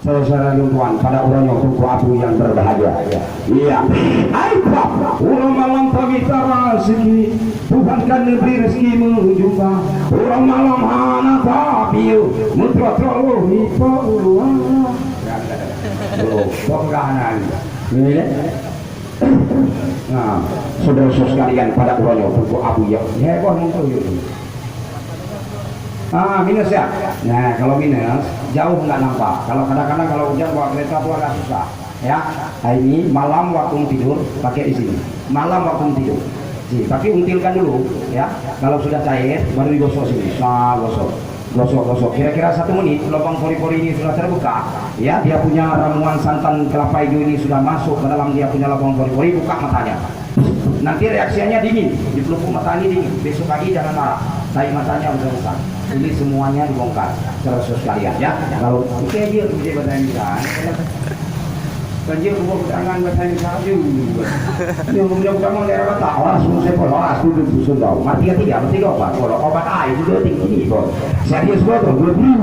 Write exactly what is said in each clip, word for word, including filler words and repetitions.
Saudara tuan, pada uroe nyoe Teungku Abu yang berbahagia. Iya. Hai, Pak. Uroe malam pagi tara rezeki. Tuhan kan neubri rezeki meunjumpa. Uroe malam hana tapi. Meutrok-trok roh nipa uroe. Loh, kok gak hana? Ini deh. Nah, saudara sekalian, pada uroe nyoe Teungku Abu ya. Heboh nonton yuk. Ah, minus ya? Nah, kalau minus, jauh nggak nampak. Kalau kadang-kadang kalau hujan bawa kereta tu agak susah. Ya, nah, ini malam waktu tidur pakai di sini. Malam waktu tidur. Sini, tapi untilkan dulu, ya. Kalau sudah cair, baru digosok sini. Sa, gosok. Gosok-gosok. Kira-kira satu menit, lubang pori-pori ini sudah terbuka. Ya, dia punya ramuan santan kelapa hijau ini sudah masuk ke dalam dia punya lubang pori-pori. Buka matanya. Nanti reaksinya dingin, di pelupuk mata ini dingin. Besok pagi jangan marah, tahi matanya besar-besar. Ini semuanya dibongkar, saudara sekalian, ya. Kalau oke dia, dia bertanya, kan dia buat tangan bertanya salju. Dia punya utama daerah Batak, horas musepo, horas duduk di Sunda. Mati ketiga, mati dua, kalau obat air sudah tinggi ni pun. Saya dia sebut tu, dua puluh.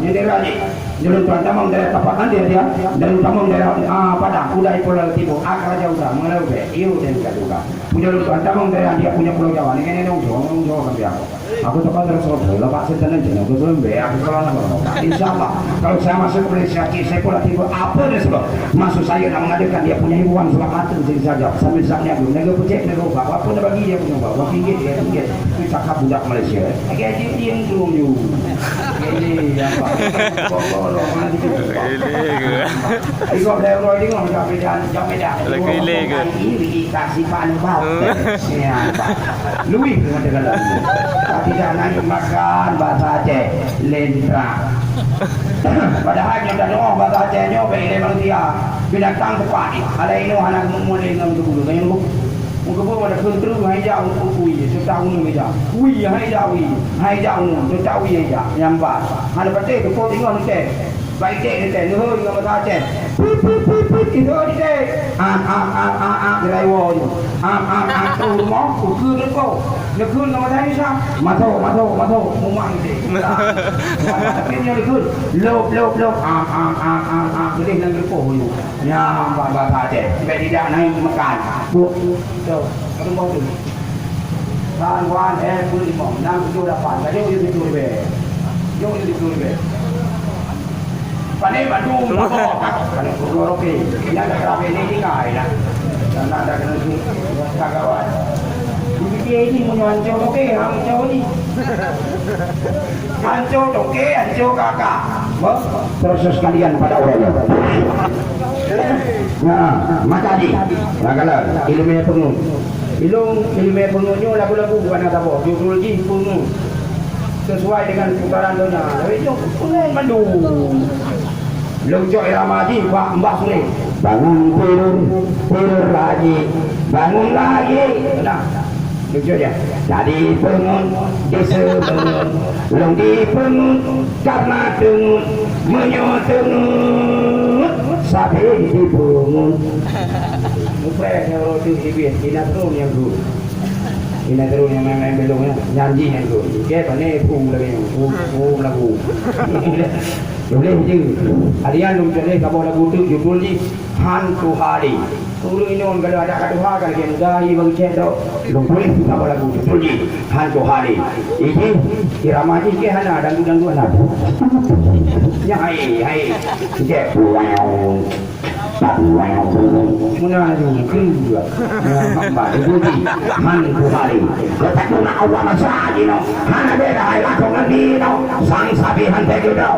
Ini dia lagi. Jalur tuan tamong daerah Tapak Kandil dia, jalur tamong daerah, ah, Padang, Uda Ipoh Laut Timur, Akar Jauh Uda, Mengenai Ubek, Iyo dan Kaduga. Punya jalur tuan tamong daerah dia punya Pulau Jawa, ni kan ada ujung, ujung kan dia. Aku tempat terus roh, lepas setan aja, aku belum be, aku kalau nak ngomong. Insya Allah, kalau saya masuk ke Malaysia, Cik Saiful Latif, apa dia sebab? Maksud saya nak mengadakan dia punya hiburan sebab mata jadi saja. Sambil-sambil aku, nego pecek, nego ubah, apa nak bagi dia punya ubah, berapa ringgit, tiga ringgit. Itu cakap budak Malaysia. Lagi aja dia yang turun you. Ini apa? Bawa-bawa orang mana gitu. Ini ke? Ikut dia orang tengok, jam beda, jam beda. Lagu ini ke? Ini kasih panuh bau. Hmm. Ya, Pak. Luih, kata-kata. Tapi dah naik makan, bahasa Aceh, lentra. Padahal nyang dah dengoh bahasa Aceh nyoe bèk ilèe manusia. Binatang teupah ni. Alai inoe hana geumeu'en lé ngon geubulu. Ngon geubulu ada keunteue hai jak ui, serta unu jak. Ui hai jak ui, hai jak unu, serta ui hai jak. Nyang ba. Hana patéh teupot ingat teuntèe. Bak idéh teuntèe, neuhôi ngon bahasa Aceh. Put, put, put, put, itu teuntèe. Am, am, am, am, am, gerai woe nyoe. Am, am, am, tu rumoh, ukeue neuko. Neukheun ngon bahasa Indonesia, "Masuk, masuk, masuk." Mumang deh. Tapi nyoe neukheun, "Lop, lop, lop." Am, am, am, am, am. Geudeh ngon geupoh nyoe. Nyan bak bahasa Aceh. Sampai tidak naik makan. Buk. Tu. Aduh, bau tu. Tan, wan, eh, puluh lima. Enam, tujuh, lapan. Tadi udah tujuh ribu. Jom udah tujuh ribu. Pané batu, mako, pané kudu roke. Nya dah rapi ni tinggai dah. Karena dah kena tu, kagawat. Jadi dia ini punya hancur roke, hancur ni. Hancur roke, hancur kakak. Bos, proses kalian pada orang. Nah, mata di. Nah, kalau ilmu peungeut. Ilung, ilmu peungeut nyoe lagu-lagu bukan nak saboh. Judul jih peungeut. Sesuai dengan putaran donya. Tapi nyoe peungeut mandum. Lôn cok irama jih bak Mbah Suleh. Bangun tidur, tidur lagi, bangun lagi. Nah, lucu ya. Jadi peungeut, diseungeut, lôn dipeungeut, karena teungeut, meunyoe teungeut, sabe dipeungeut. Mupreh nyang roti sibit, ina terus nyang guru. Ina terus nyang main-main belong ya, nyanyi nyang guru. Oke, pané pun lagi, pun, pun lagu. Boleh je. Harian lôn tuléh saboh lagu tu judul jih Hantu Hari. Ureueng inong kalau ada ka tuha ka lagèe muda, i bagi cendok. Lôn tuléh saboh lagu judul jih Hantu Hari. Iji irama jih ke hana dangdut-dangdut hana. Nya hai, hai. Cek pulau. Muna ju tu. Ya, hamba judul jih Hantu Hari. Kata kuna Allah masa jino. Hana beda hai lakon ngan dino. Sang sabi hante judo.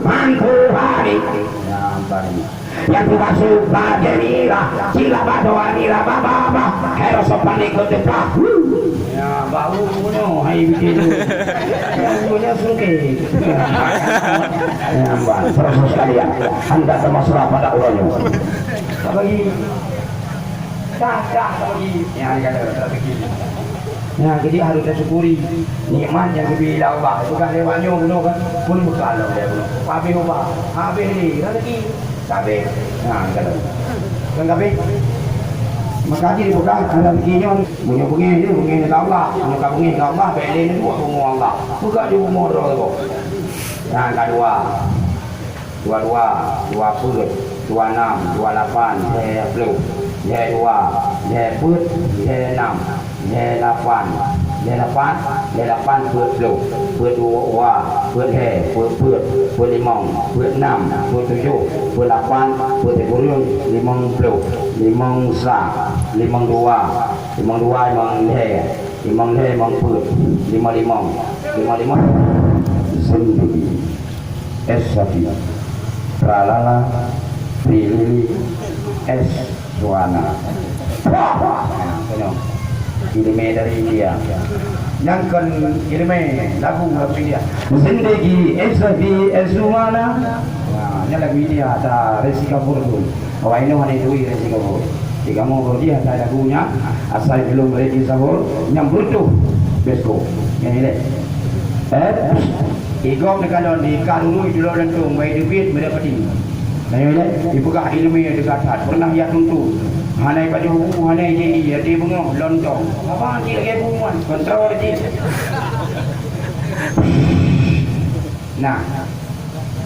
Hantu Hari. Ya, hamba ni. Yang tu masuk bagai nira, sila badoa nira, ba, ba, ba. Hero sopan ikut teplah. Ya, bau punya, hai bikin. Yang punya sungke. Ya, Mbak, terus sekalian. Anda termasuk pada orang yang. Bagi. Dah, dah, bagi. Ya, ada kata rezeki. Ya, jadi harus tersyukuri nikmat yang diberi Allah. Bukan lewat nyoe, bunoe kan. Pun bekal dia, bunoe. Habis ubah. Habis ni, rezeki. Kabeh. Nah, kalau. Kan kabeh. Maka jadi bukan rezeki nyoe, meunyoe beungéh je, beungéh ngon Allah. Meunyoe ka beungéh ngon Allah, bèk lé neuduek bumoe Allah. Peugah ju bumoe droe tu. Nah, kadua. Dua dua, dua peuet, dua nam, dua lapan, lhèe ploh, lhèe dua, lhèe peuet, lhèe nam, lhèe lapan, lhèe lapan, lhèe lapan peuet ploh, peuet dua, peuet lhèe, peuet peuet, peuet limong, peuet nam, peuet tujoh, peuet lapan, peuet sikureueng, limong ploh, limong sa, limong dua, limong dua, limong lhèe, limong lhèe, limong peuet, limong limong, limong limong. Zindagi. S Syafi, Tralala, Trilili, S Suwana. Nah, keunoe. Ileumèe dari India. Nyang kon ileumèe lagu, lagu India. Zindagi, S Syafi, S Suwana. Nah, nyan lagu India, ata Resi Kapoor tu. Awak inoe hana turi Resi Kapoor. Di kamoe gobnyan asai lagu nyan, asai belum ready sahur, nyang beruntung. Best go. Nyang ilèe. Eh, igop di kalon di ka dulu di Lorong Lentong, bai debit, bai dapati. Nah, ilèe, ipeugah ileumèe teuka that. Pernah ya tuntu. Hana ipajoh bu, hana ijai, ya di beungoh lontong. Apa ni lagi bu, man? Kontrol je. Nah.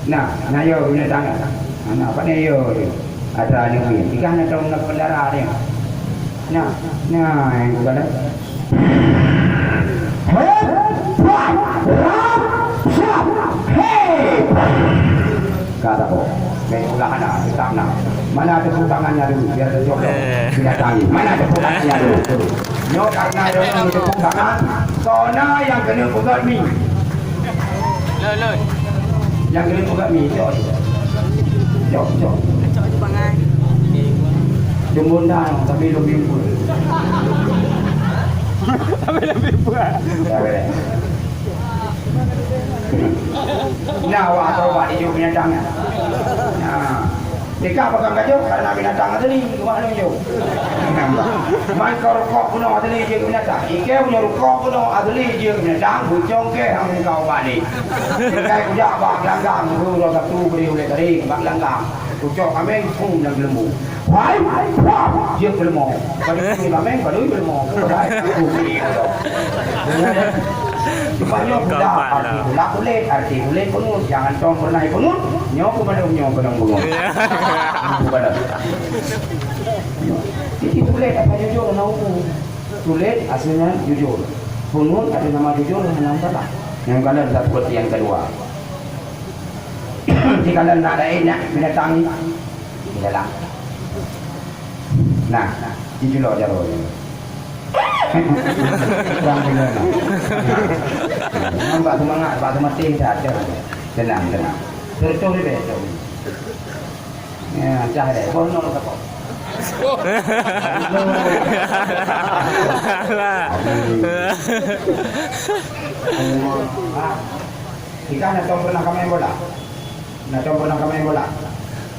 Nah, nah, yo, binatang. Nah, nah, apa ni, yo, yo? Ada ni, yo. Tiga na tong nak pendara dia. Nah, nah, yang bukan dah. Hei, wah, rap, siap, hei. Kata kok, main ulah na, hitam na. Mana tepuk tangannya dulu, biar terjawab. Eh. Binatang ni. Mana tepuk tangannya dulu? Nyoe karena dia orang tepuk tangan, soalnya yang kena pegat mi. Lon, lon. Nyang keuneuk peugah mi, cok. Cok, cok. Cok di bangai. Jumbo ndang, tapi lom bimpun. Tapi lom bimpun. Ya, boleh. Nah, wah, tobat di jok binatang. Nah. Teuka pakon ka jok, karena binatang asli, cuma nunjuk. Man ka rukok bunoe asli jeuet keu binatang. Ikeu meunyoe rukok bunoe asli jeuet keu binatang, bucong keu hana ka ubat lé. Tinggai kujak bak gelanggang, uroe Sabtu bri ulèe garéng bak gelanggang. Kucok kaméng, phum lam geuleumbu. Wai, wai, wai, jeuet geuleumbu. Padahai kaméng, padahai geuleumbu. Padahai aku bri uroe. Supaya budak arti pula kulét, arti kulét peungeut. Jangan tong pernah peungeut. Nyoe keu bandum nyoe keuneuk peungeut. Bukan dah. Jadi kulét asai jujur na uku. Kulét aslinya jujur. Peungeut ada nama jujur, ada nama salah. Nyang kalian tak buat yang kedua. Di kalian nak ada enak binatang ni. Di dalam. Nah, di julok jaroe. Kurang benar. Nampak semangat, bak mati dah. Tenang, tenang. Terus, terus, terus. Ya, dah deh. Bono tak apa. Alah. Kita nak tahu pernah kami bola. Nah, contoh pernah kami bola.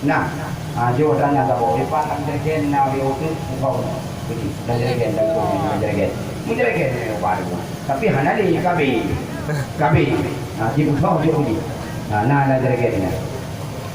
Nah, ah, jauh tanya tak boleh. Lepas kami jerigen, nah, dia utus, engkau. Pergi. Dan jerigen, dan kau, dan jerigen. Mu jerigen, ni, ubah dulu. Tapi hana lé, kabe. Kabe. Ah, dia buka, dia pergi. Nah, nah, nah, jerigen, nah.